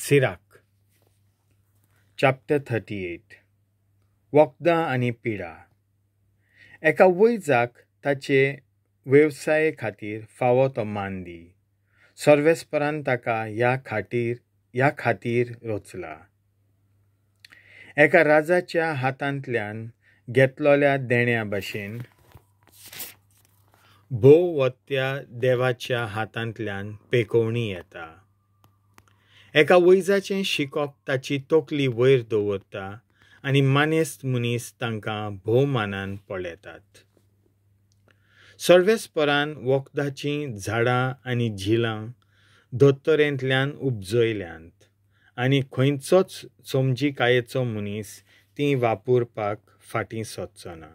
Sirach chapter 38 वखदां आनी पिडा. एका वैजाक ताचे वेवसाये खातीर फावो तो मान दी. सर्वेस्परान ताका ह्या खातीर रचला. एका राजाच्या हातांतल्यान घेतलेल्या देण्या भशेन भोव वत्या देवाच्या हातांतल्यान पेकोवणी येता. एका वैजाचें शिकप ताची तकली वयर दवरता आनी मानेस्त मनीस तांकां भोवमानान पळयतात. सर्वेस्परान वखदाचीं झाडां आनी झिलां धोत्तरेंतल्यान उपजयल्यांत आनी खंयचोच समजिकायेचो मनीस तीं वापरपाक फाटीं सरचो ना.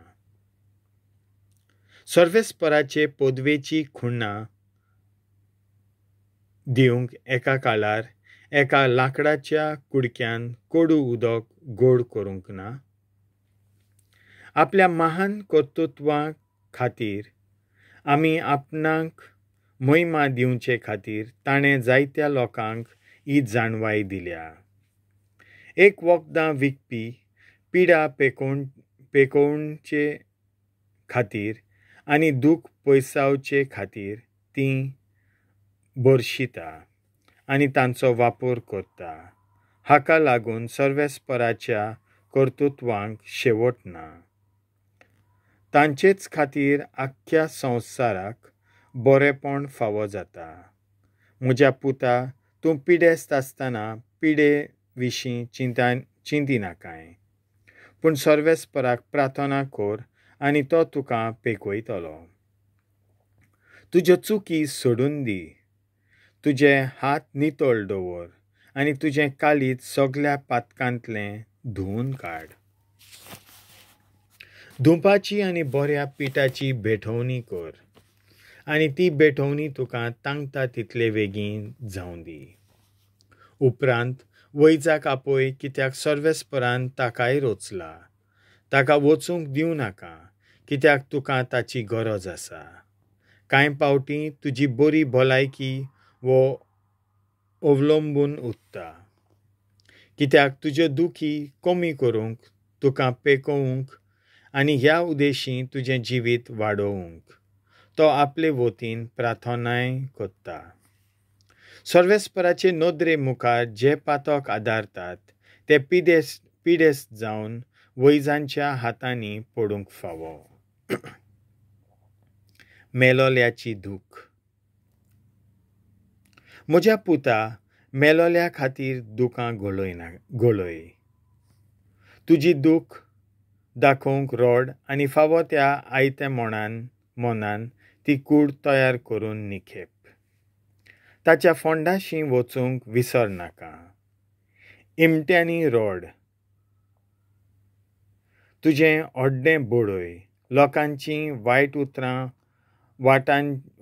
सर्वेस्पराचे पदवेची खुणां दिवंक एका काळार एका लांकडाच्या कुडक्यान कोडू उदक गोड करूंक ना. आपल्या महान कर्तृत्वा खातीर आमी आपणाक महिमा दिवचे खातीर ताणें जायत्या लोकांक ही जाणवाय दिल्या. एक वखदां विकपी पिडा पेकोवचे खातीर आनी दूख पयसावचे खातीर तीं बरशिता आनी तांचो वापर करता. हाका लागून सर्वेस्पराच्या कर्तृत्वांक शेवट ना. तांचेच खातीर आख्ख्या संवसाराक बरेपण फावो जाता. म्हज्या पुता, तूं पिडेस्त आसतना पिडे विशीं चिंतिनाकाय, पूण सर्वेस्पराक प्रार्थना कर आनी तो तुका पेकयतलो. तुज्यो चुकी सोडून दी, तुजे हात नितळ दवर आनी तुजें काळीज सगल्या पातकांतलें धुवून काड. धुवपाची आनी बऱ्या पिठाची भेटवणी कर आनी ती भेटवणी तुका तांकता तितले बेगीन जावं दी. उपरांत वैजाक आपय, कित्याक सर्वेस्परान ताकाय रचला. ताका वचूंक दिवं नाका, कित्याक तुका ताची गरज आसा. कांय पावटी तुजी बरी भलायकी वो अवलंबून उरता, कित्याक तुज्यो दुखी कमी करूंक, तुका पेकोवंक आनी ह्या उद्देशी तुजें जिवीत वाडोवंक तो आपले वतीन प्रार्थनाय करता. सर्वेस्पराचे नदरे मुखार जे पातक आदारतात ते पिडेस्त जावन वैजांच्या हातांनी पडूंक फावो. मेलोल्याची दूख. म्हज्या पुता, मेलोल्या खातीर दुकां गळय. तुजी दूख दाखोवंक रोड आनी फावो त्या आयत्या मनान ती कूड तयार करून निखेप. ताच्या फोंडाशी वचूंक विसर नाका. इमट्यांनी रोड, तुजें हड्डें बडय. लोकांचीं वायट उतरां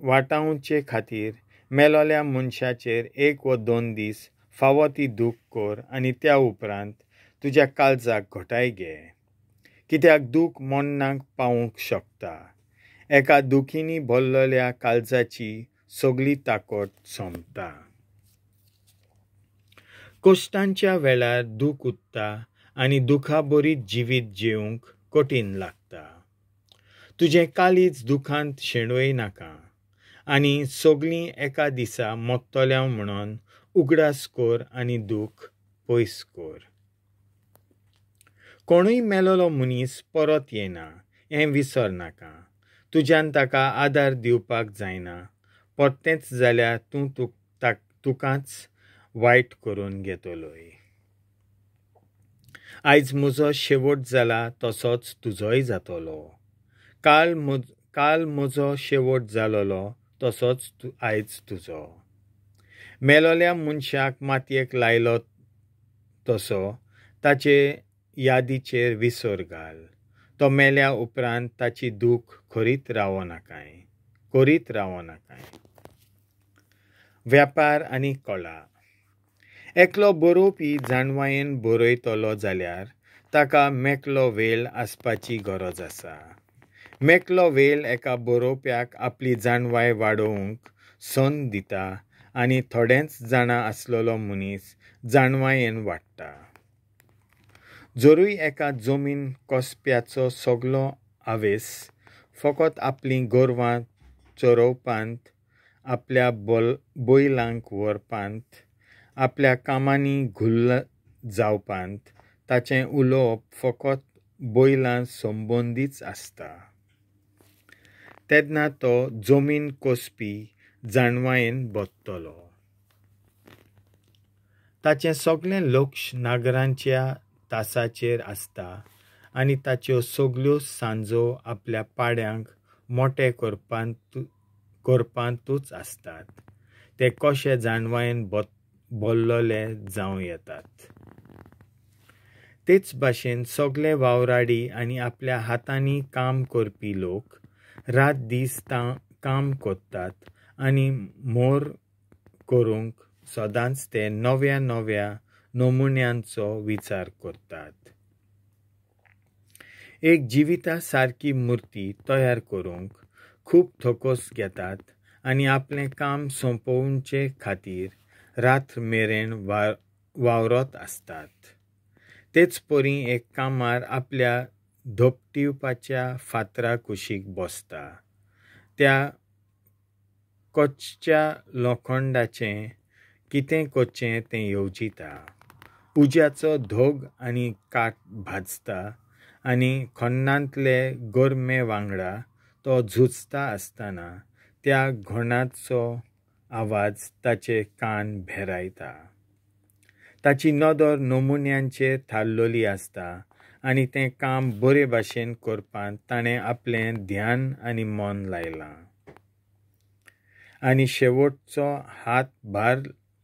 वाटावचे खातीर मेलोल्या मनशाचेर 1 वा 2 दीस फावो ती दूख कर आनी त्या उपरांत तुज्या काळजाक घटाय घे, कित्याक दूख मरणाक पावूंक शकता. एका दुखींनी भरलेल्या काळजाची सगली ताकद सोंपता. कश्टांच्या वेळार दूख उरता आनी दुखाबरीत जिवीत जेवंक कठीण लागता. तुजें काळीज दुखांत शेणोय नाका आनी सगलीं एका दिसा मरतल्या म्हणून उगडास कर आनी दूख पयस कर. कोणूय मेलोलो मनीस परत येना हें विसर नाका. तुज्यान ताका आदार दिवपाक जायना, परतेंच जाल्यार तूं तुकाच वायट करून घेतलोय. आयज म्हजो शेवट जाला तसोच तुजोय जातलो. काल म्हजो शेवट जालोलो तसोच आयज तुजो. मेलोल्या मनशाक मातयेक लायलो तसो ताचे यादीचेर विसर घाल. तो मेल्या उपरांत ताची दूख करीत रावो नाकाय. व्यापार आनी कला. एकलो बरोवपी जाणवायेन बरयतलो जाल्यार ताका मेकळो वेळ आसपाची गरज आसा. मेकळो वेळ एका बरोवप्याक आपली जाणवाय वाडोवंक संद दिता आनी थोडेंच जाणा आसलेलो मनीस जाणवायेन वाडटा. जरूय एका जमीन कसप्याचो सगलो आवेस फकत आपलीं गोरवां चरोवपांत, आपल्या बैलांक व्हरपांत, आपल्या कामांनी घुल्ल जावपांत, ताचें उलोवप फकत बैलां संबंदीच आसता, तेन्ना तो जमीन कसपी जाणवायेन बदतलो. ताचें सगलें लक्ष नागरांच्या तासाचेर आसता आनी ताच्यो सगल्यो सांजो आपल्या पाड्यांक मोटे करपांतूच आसतात. ते कशे जाणवायेन बोल्लोले जावं येतात. तेच भाशेन सगले वावराडी आनी आपल्या हातांनी काम करपी लोक रात दीस काम करतात आनी मोर करूंक सदांच ते नव्या नव्या नमुन्यांचो विचार करतात. एक जिविता सारकी मुर्ती तयार करूंक खूब थकोस घेतात आनी आपलें काम सोंपोवचे खातीर रात मेरेन वावरत आसतात. तेच परी एक कामार आपल्या धोपटिवपाच्या फातरा कुशीक बसता. त्या कच्च्या लोखंडाचें कितें करचें तें येवजिता. उज्याचो धोग आनी काट भाजता आनी खन्नांतले गरमे वांगडा तो झुजता आसतना त्या घोणाचो आवाज ताचे कान भेरायता. ताची नदर नमुन्यांचेर थारलेली आसता आनी तें काम बरे भाशेन करपांत ताणें आपलें ध्यान आनी मन लायलां आनी शेवटचो हात भार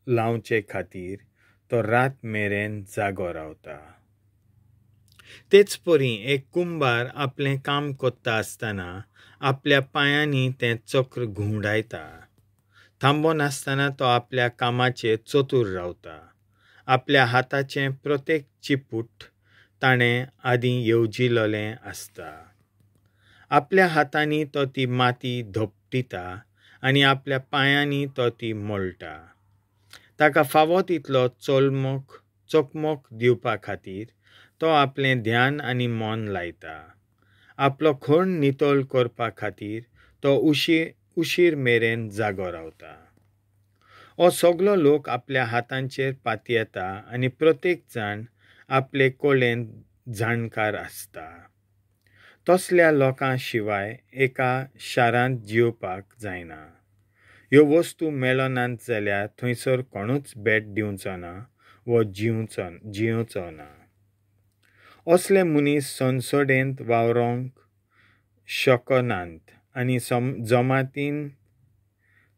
लावचे खातीर तो रात मेरेन जागो रावता. तेच परी एक कुंभार आपलें काम करता आसतना आपल्या पांयांनी तें चक्र घुंवडायता. थांबो नासतना तो आपल्या कामाचेर चतूर रावता. आपल्या हाताचें प्रत्येक चिपूट ताणें आदीं येवजिलेलें आसता. आपल्या हातांनी तो ती माती धपटिता आनी आपल्या पांयांनी तो ती मोळटा. ताका फावो तितलो चकमक दिवपा खातीर तो आपलें ध्यान आनी मन लायता. आपलो खोण नितळ करपा खातीर तो उशीर मेरेन जागो रावता. हो सगलो लोक आपल्या हातांचेर पातयेता आनी प्रत्येक जाण आपले कलेन जाणकार आसता. तसल्या लोकां शिवाय एका शारांत जियोवपाक जायना. ह्यो वस्तू मेळनात जाल्यार थंयसर कोणूच भेट दिवचो ना वो जियोवचो ना. असले मनीस संसदेंत वावरोंक शकनात आनी जमातीन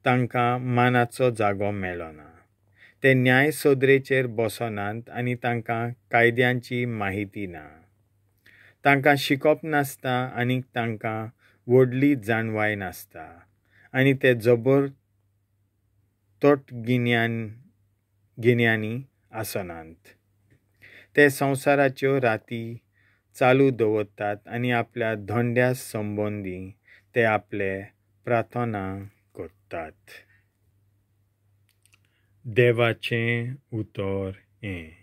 तांकां मानाचो जागो मेळना. ते न्याय सदरेचेर बसनात आनी तांकां कायद्यांची माहिती ना. तांकां शिकप नासता आनी तांकां व्हडली जाणवाय नासता आनी ते जबर तटगिन्यानी आसनात. ते संवसाराच्यो राती चालू दवरतात आनी आपल्या धंद्या संबंदी ते आपले प्रार्थना करतात. देवाचें उतर हें.